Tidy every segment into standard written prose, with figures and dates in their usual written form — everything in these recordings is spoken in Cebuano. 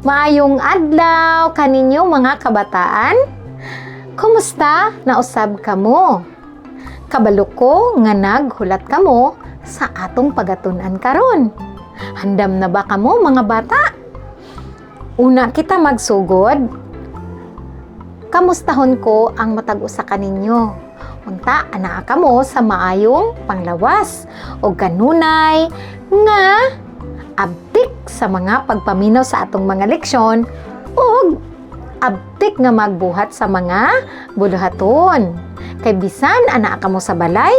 Maayong adlaw kaninyo, mga kabataan. Kumusta na usab kamo? Kabalo ko nga naghulat kamo sa atong pagatun-an karon. Handam na ba kamo, mga bata? Una kita magsugod, kamustahon ko ang matag usa kaninyo. Unta anaa kamo sa maayong panglawas o kanunay nga abtik sa mga pagpaminaw sa atong mga leksyon ug abtik nga magbuhat sa mga buluhaton. Kay bisan anaa kamo sa balay,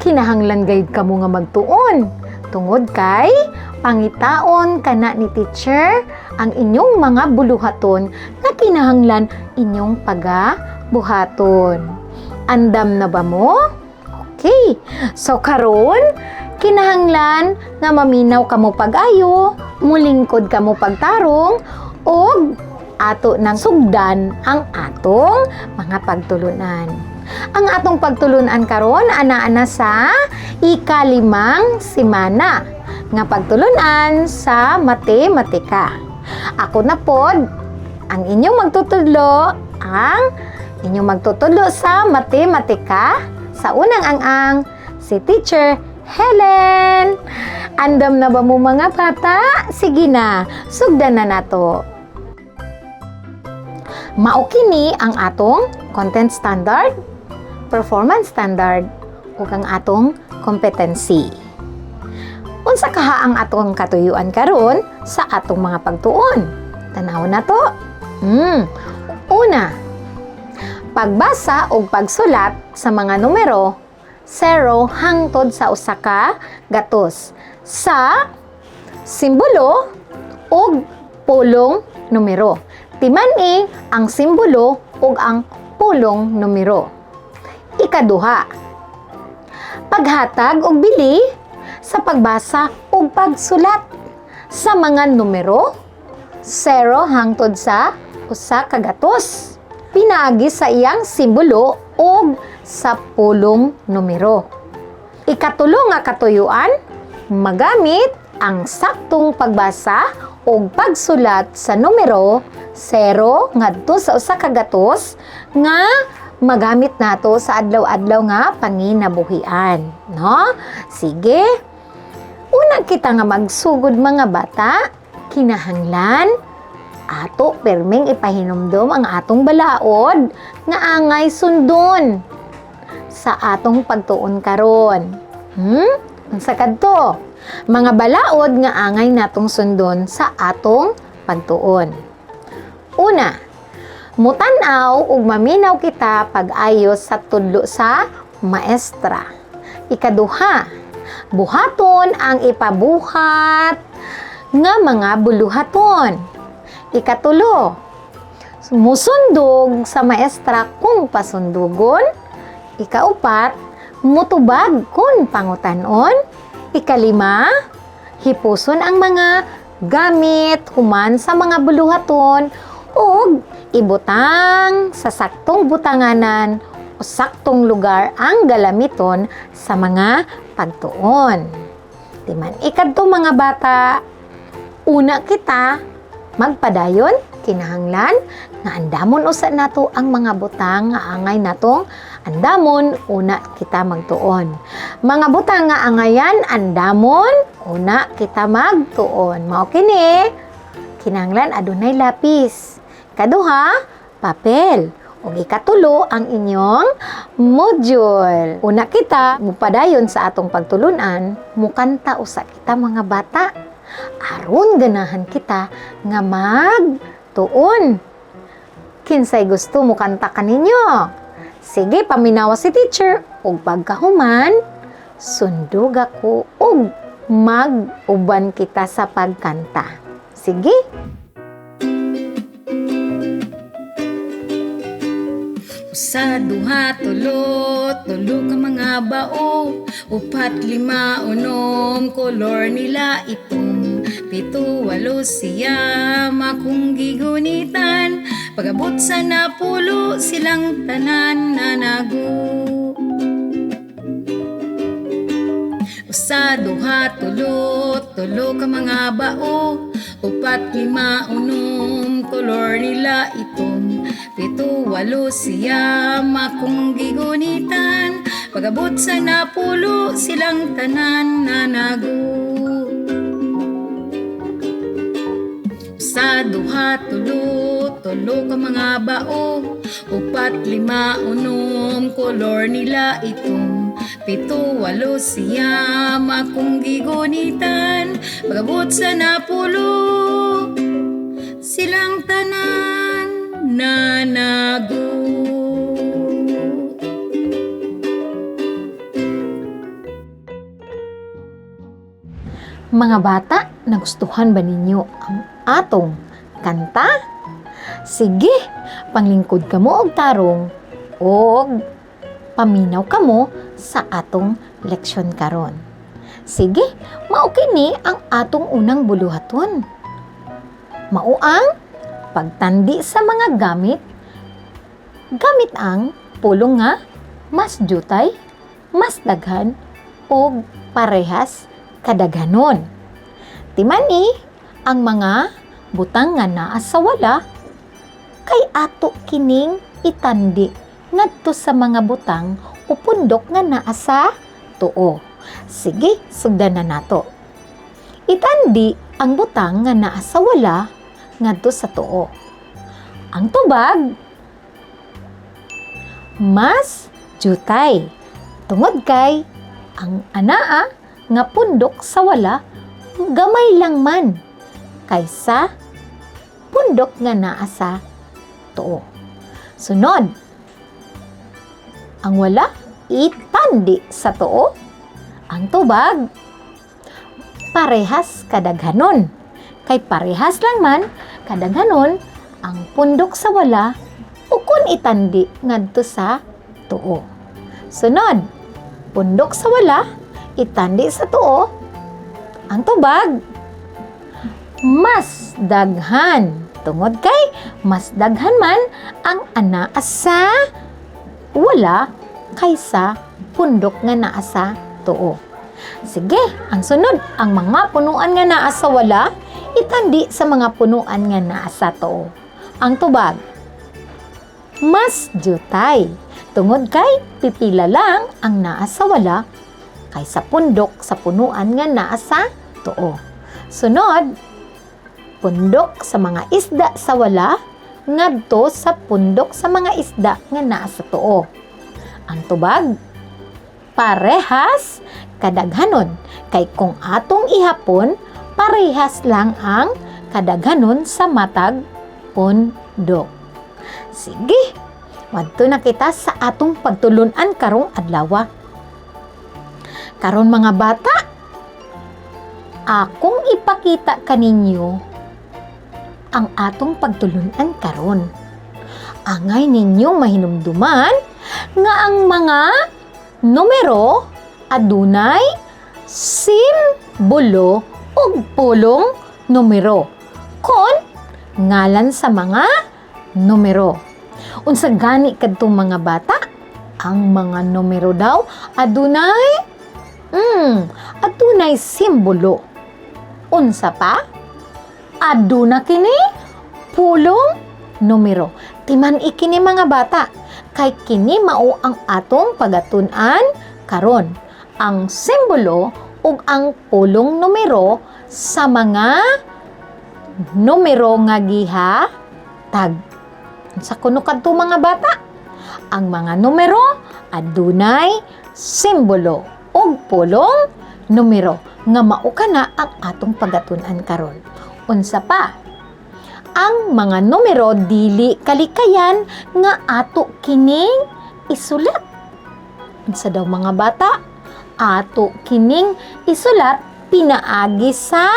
kinahanglan gayud kamo nga magtuon. Tungod kay pangitaon kana ni teacher ang inyong mga buluhaton nga kinahanglan inyong pagabuhaton. Andam na ba mo? Okay. So karon, kinahanglan nga maminaw kamo pag-ayo, mulingkod kamo pagtarong, ug ato nang sugdan ang atong mga pagtulunan. Ang atong pagtulunan karon ana-ana sa ikalimang semana nga pagtulunan sa matematika. Ako na pod ang inyong magtutudlo sa matematika sa unang ang-ang, si Teacher Helen. Andam na ba mo, mga bata? Sige na, sugdan na nato. Mao kini ang atong content standard, performance standard, ug ang atong competency. Unsa kaha ang atong katuyuan karon sa atong mga pagtuon? Tanaw na to. Una, pagbasa o pagsulat sa mga numero 0 hangtod sa 100 sa simbolo ug pulong numero. Timan-i ang simbolo ug ang pulong numero. Ikaduha, paghatag og bili sa pagbasa ug pagsulat sa mga numero 0 hangtod sa 100 pinaagi sa iyang simbolo ug sa pulong numero. Ikatulo nga katuyuan, magamit ang saktong pagbasa ug pagsulat sa numero 0 ngadto sa 100 nga magamit nato sa adlaw-adlaw nga panginabuhian, no? Sige. Una kita nga magsugod, mga bata, kinahanglan ato perming ipahinumdom ang atong balaod nga angay sundon sa atong pagtuon karon. Unsa kadto? Mga balaod nga angay natong sundon sa atong pagtuon. Una, mutan-aw ug maminaw kita pag-ayos sa tudlo sa maestra. Ikaduha, buhaton ang ipabuhat nga mga buluhaton. Ikatulo, musundog sa maestra kung pasundugon. Ikaupat, mutubag kung pangutanon. Ikalima, hipuson ang mga gamit human sa mga buluhaton ug ibutang sa saktong butanganan o saktong lugar ang galamiton sa mga pagtuon. Timan ikadto, mga bata, una kita magpadayon, kinahanglan nga andamon usa nato ang mga butang nga angay natong andamon una kita magtuon. Mga butang nga angayan andamon una kita magtuon. Mao kini, kinahanglan adunay lapis. Kaduha, papel. Ug ikatulo, ang inyong module. Una kita mupadayon sa atong pagtulunan, mukanta usa kita, mga bata, aron ganahan kita nga magtuon. Kinsay gusto mukanta kaninyo? Sige, paminawa si teacher ug pagkahuman, sundog ako ug mag-uban kita sa pagkanta. Sige. Usa, duha, tulo, tulo ka mga bao. Upat, lima, unom, kolor nila itom. Pito, walo, siyam, akong gigunitan. Pag-abot sa 10, silang tanan nanago. Usa, duha, tulo, tulo ka mga bao. Upat, lima, unom, kolor nila itom. Pito, walo, siyam, akong gigunitan. Pag-abot sa napulo, silang tanan nanago. Usa, duha, tulo, tulo ka mga bao. Upat, lima, unom, kolor nila itom. Pito, walo, siyam, akong gigunitan. Pag-abot sa napulo, silang tanan nanago. Mga bata, nagustuhan ba ninyo ang atong kanta? Sige, panglingkod kamo og tarong og paminaw kamo sa atong leksyon karon. Sige, mao kini ang atong unang buluhaton. Mao ang pagtandi sa mga gamit gamit ang pulong nga mas jutay, mas daghan og parehas kadaghanon. Timani ang mga butang nga naa sa wala kay ato kining itandi ngadto sa mga butang o pundok nga naa sa tuo. Sige, sugdan na nato. Itandi ang butang nga naa sa wala ngadto sa tuo. Ang tubag mas jutay tungod kay ang anaa nga pundok sa wala gamay lang man kaysa pundok nga naa sa tuo. Sunod, ang wala itandi sa tuo. Ang tubag parehas kadaghanon. Kay parehas lang man kadaghanon ang pundok sa wala o kun itandi ngadto sa tuo. Sunod, pundok sa wala itandi sa tuo. Ang tubag mas daghan tungod kay mas daghan man ang anaa sa wala kaysa pundok nga naa sa tuo. Sige, ang sunod, ang mga punuan nga naa sa wala, itandi sa mga punuan nga naa sa tuo. Ang tubag, mas jutay. Tungod kay pipila lang ang naa sa wala kaysa pundok sa punuan nga naa sa tuo. Sunod, pundok sa mga isda sa wala ngadto sa pundok sa mga isda nga naa sa tuo. Ang tubag, parehas kadaghanon kay kung atong ihapon, parehas lang ang kadaghanon sa matag pundok. Sige, wadto na kita sa atong pagtulunan karong adlaw. Karon mga bata, akong ipakita kaninyo ang atong pagtulunan karon. Angay ninyong mahinumduman nga ang mga numero adunay simbolo ug pulong numero kon ngalan sa mga numero. Unsa gani kadtong mga bata? Ang mga numero daw adunay adunay simbolo. Unsa pa? Aduna kini pulong numero. Timan ikini mga bata kay kini mao ang atong pagatun-an karon. Ang simbolo ug ang pulong numero sa mga numero nga gihatag. Unsa kuno kadto mga bata? Ang mga numero adunay simbolo ug pulong numero nga mao kana ang atong pagatun-an karon. Unsa pa? Ang mga numero dili kalikayan nga ato kining isulat. Unsa daw mga bata? Ato kining isulat pinaagi sa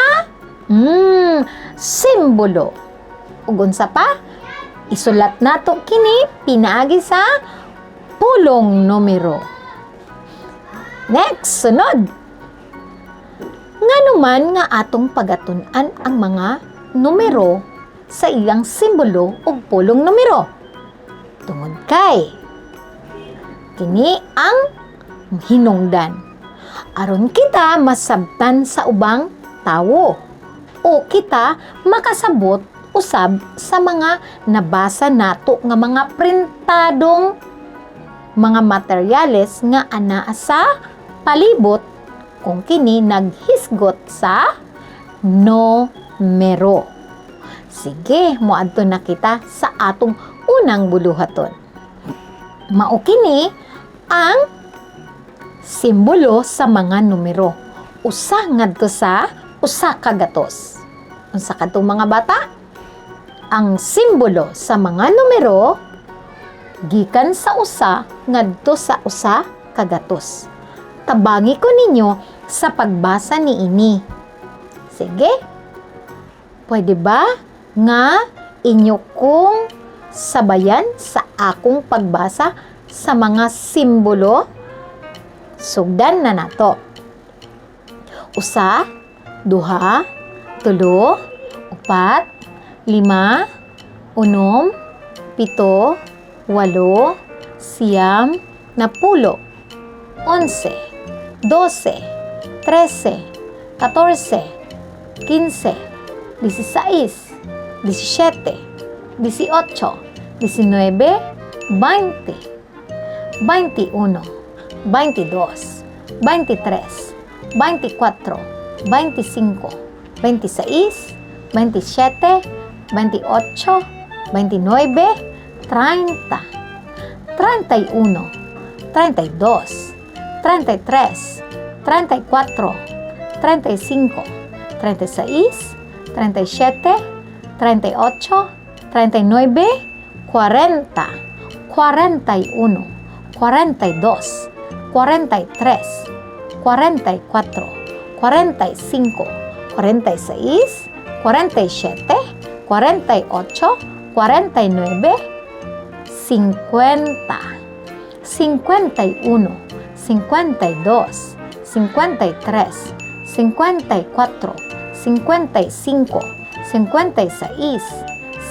simbolo. Ug unsa pa? Isulat nato kini pinaagi sa pulong numero. Next, sunod. Ngano man nga atong pagatun-an ang mga numero sa iyang simbolo ug pulong numero? Tungod kay kini ang hinungdan aron kita masabtan sa ubang tawo. O kita makasabot usab sa mga nabasa nato nga mga printadong mga materyales nga anaa sa palibot kung kini naghisgot sa numero. Sige, moadto na kita sa atong unang buluhaton. Mao kini ang simbolo sa mga numero. 1 ngadto sa 100. Unsa kadtong, mga bata? Ang simbolo sa mga numero gikan sa 1 ngadto sa 100. Tabangi ko ninyo sa pagbasa niini. Sige. Pwede ba nga inyo kong sabayan sa akong pagbasa sa mga simbolo? Sugdan na nato. 1, 2, 3, 4, 5, 6, 7, 8, 9, 10, 11, 12, 13, 14, 15, 16, 17, 18, 19, 20, 21, 22, 23, 24, 25, 26, 27, 28, 29, 30, 31, 32, 33, 34, 35, 36, 37, 38, 39, 40, 41, 42, 43, 44, 45, 46, 47, 48, 49, 50, 51, 52, 53, 54, 55, 56,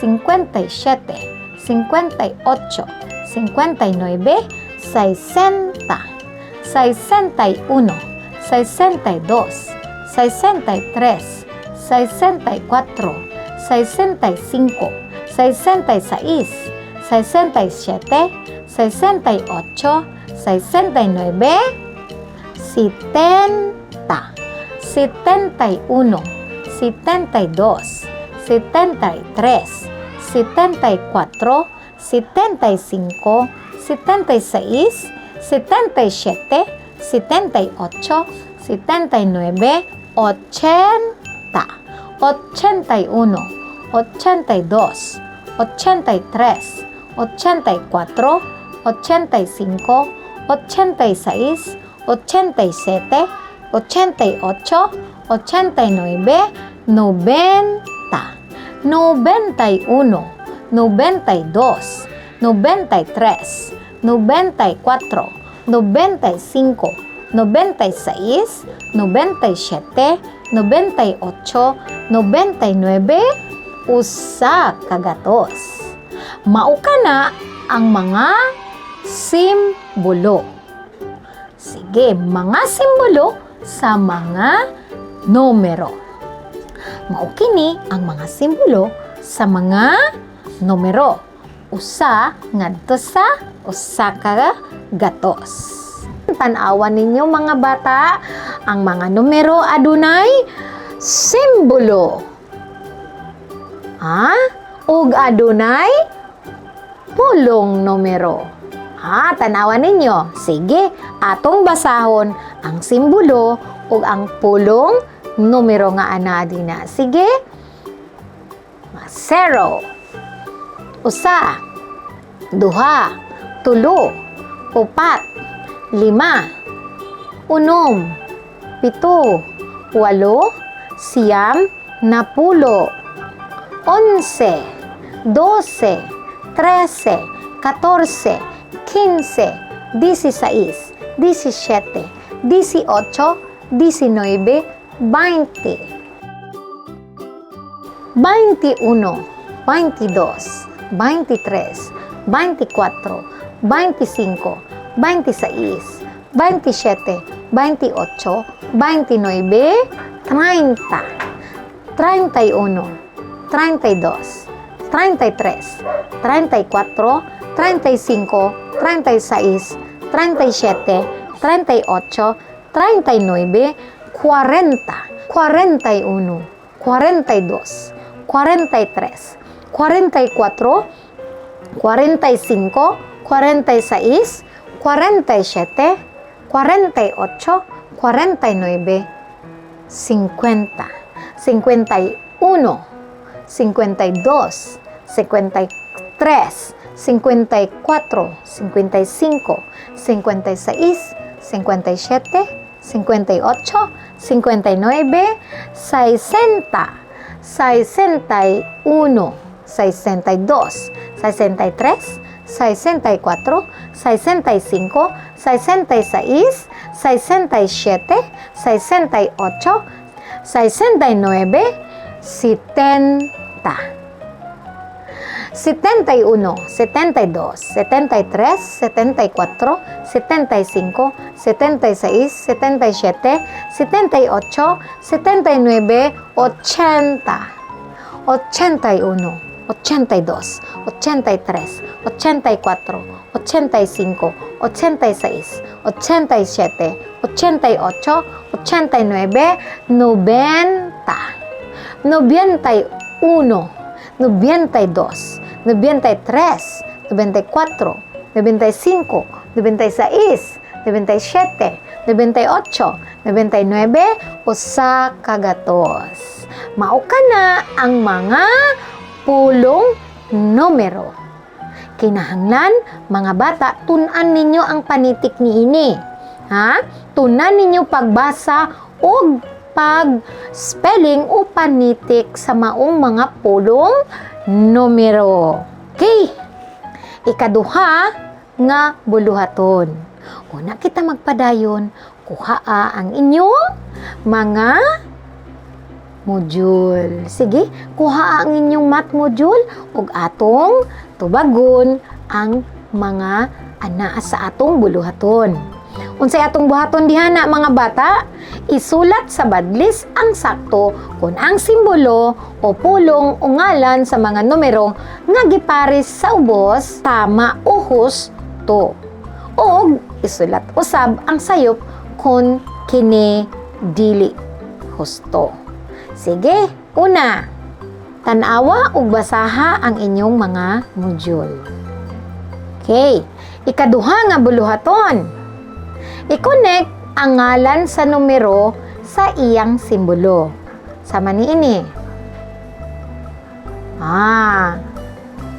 57, 58, 59, 60, 61, 62, 63, 64, 65, 66, 67, 68, 69, 70, 71, 72, 73, 74, 75, 76, 77, 78, 79, 80, 81, 82, 83, 84, 85, 86, 87, 88, 89, 90, 91, 92, 93, 94, 95, 96, 97, 98, 99, 100. Mao kana ang mga simbolo. Sige, mga simbolo sa mga numero. Mao kini ang mga simbolo sa mga numero. 1 ngadto sa 100. Tan-awan ninyo, mga bata, ang mga numero adunay simbolo. Ha? Ug adunay pulong numero. Ha, tanawan ninyo. Sige, atong basahon ang simbolo ug ang pulong numero nga ana dina. Sige. 0, 1, 2, 3, 4, 5, 6, 7, 8, 9, 10, 11, 12, 13, 14, 15, 16, 17, 18, 19, 20, 21, 22, 23, 24, 25, 26, 27, 28, 29, 30, 31, 32, 33, 34, 35, 36, 37, 38, 39, 40, 41, 42, 43, 44, 45, 46, 47, 48, 49, 50, 51, 52, 53, 54, 55, 56, 57, 58, 59, 60, 61, 62, 63, 64, 65, 66, 67, 68, 69, 70. 71, 72, 73, 74, 75, 76, 77, 78, 79, 80, 81, 82, 83, 84, 85, 86, 87, 88, 89, 90, 91, 92, 93, 94, 95, 96, 97, 98, 99, 100. Mao kana ang mga pulong numero. Kinahanglan, mga bata, tun-an ninyo ang panitik niini. Ha? Tun-an ninyo pagbasa og pag-spelling o panitik sa maong mga pulong numero. Okay. Ikaduha nga buluhaton. Una kita magpadayon, kuhaa ang inyong mga module. Sige, kuha ang inyong math module ug atong tubagon ang mga anaa sa atong buluhaton. Unsay atong buhaton diha na, mga bata? Isulat sa badlis ang sakto kung ang simbolo o pulong o ngalan sa mga numero nga gipares sa ubos tama o husto. Og isulat usab ang sayop kung kini dili husto. Sige, una. Tan-awa ug basaha ang inyong mga module. Okay. Ikaduha nga buluhaton. I-connect ang ngalan sa numero sa iyang simbolo. Sama niini. Ah.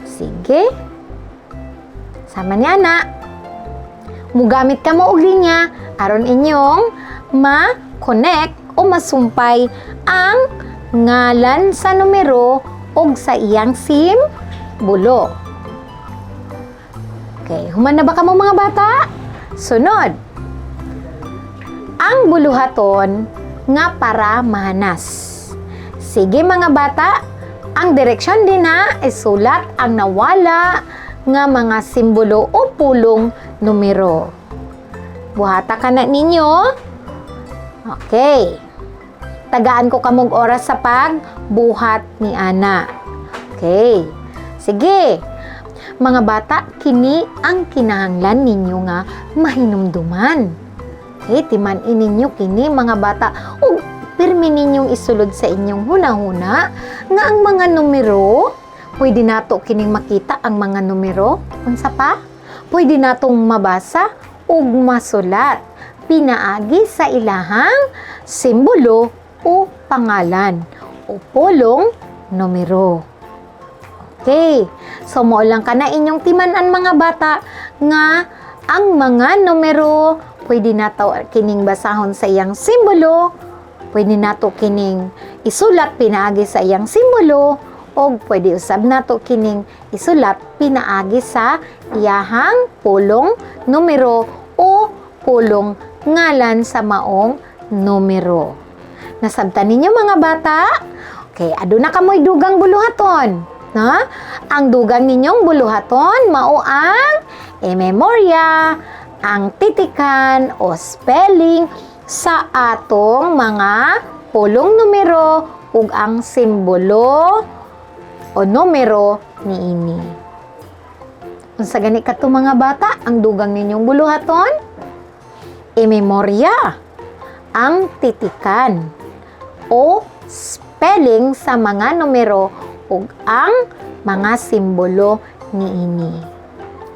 Sige. Sama niya na. Mugamit kamo og linya aron inyong ma-connect o masumpay ang ngalan sa numero og sa iyang simbolo. Okay, human na ba kamo, mga bata? Sunod. Ang buluhaton nga para mahanas. Sige, mga bata, ang direksyon dinha, isulat ang nawala nga mga simbolo o pulong numero. Buhata kana ninyo. Okay. Tagaan ko kamog oras sa pagbuhat ni ana. Okay. Sige. Mga bata, kini ang kinahanglan ninyo nga mahinumduman. Okay, timan-i ninyo kini, mga bata, ug pirmi ninyong isulod sa inyong hunahuna nga ang mga numero, pwede nato kining makita ang mga numero. Unsa pa? Pwede natong mabasa ug masulat pinaagi sa ilahang simbolo o pangalan o pulong numero. Okay. So, mao lang kana inyong timan-an, mga bata, nga ang mga numero, pwede nato kining basahon sa iyang simbolo, pwede nato kining isulat pinaagi sa iyang simbolo, o pwede usab nato kining isulat pinaagi sa iyahang pulong numero o pulong ngalan sa maong numero. Nasabtan ninyo, mga bata? Okay, aduna kamoy dugang buluhaton. Na? Ang dugang ninyong buluhaton mao ang e-memorya, ang titikan o spelling sa atong mga pulong numero ug ang simbolo o numero niini. Unsa gani kato, mga bata, ang dugang ninyong buluhaton? Imemorya ang titikan o spelling sa mga numero ug ang mga simbolo niini.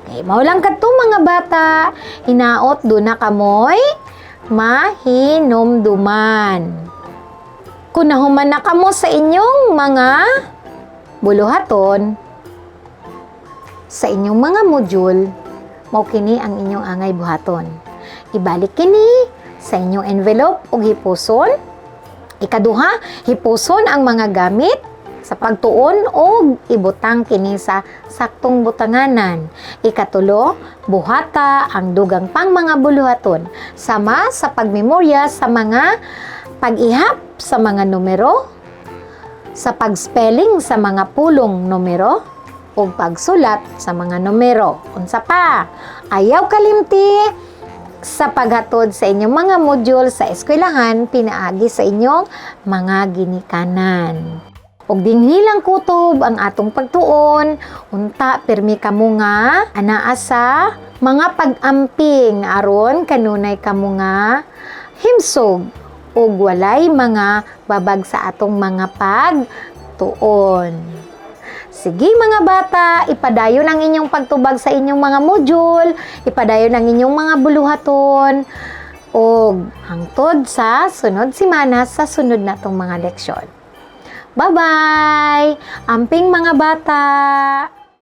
Okay, mao lang kadto, mga bata. Hinaot duna kamoy mahinumduman. Kung nahuman na kamo sa inyong mga buluhaton, sa inyong mga module, mao kini ang inyong angay buhaton. Ibalik kini sa inyong envelope ug hipuson. Ikaduha, hipuson ang mga gamit sa pagtuon og ibutang kini sa saktong butanganan. Ikatulo, buhata ang dugang pang mga buluhaton sama sa pagmemorya sa mga pag-ihap sa mga numero, sa pag-spelling sa mga pulong numero, ug pagsulat sa mga numero. Unsa pa? Ayaw kalimti sa paghatod sa inyong mga module sa eskwelahan pinaagi sa inyong mga ginikanan. Ug dinhi lang kutob ang atong pagtuon, unta pirmi kamo nga anaa sa mga pag-amping aron kanunay kamo nga himsog ug walay mga babag sa atong mga pagtuon. Sige, mga bata, ipadayon ang inyong pagtubag sa inyong mga module, ipadayon ang inyong mga buluhaton, ug hangtod sa sunod simana sa sunod natong mga leksyon. Bye-bye! Amping, mga bata!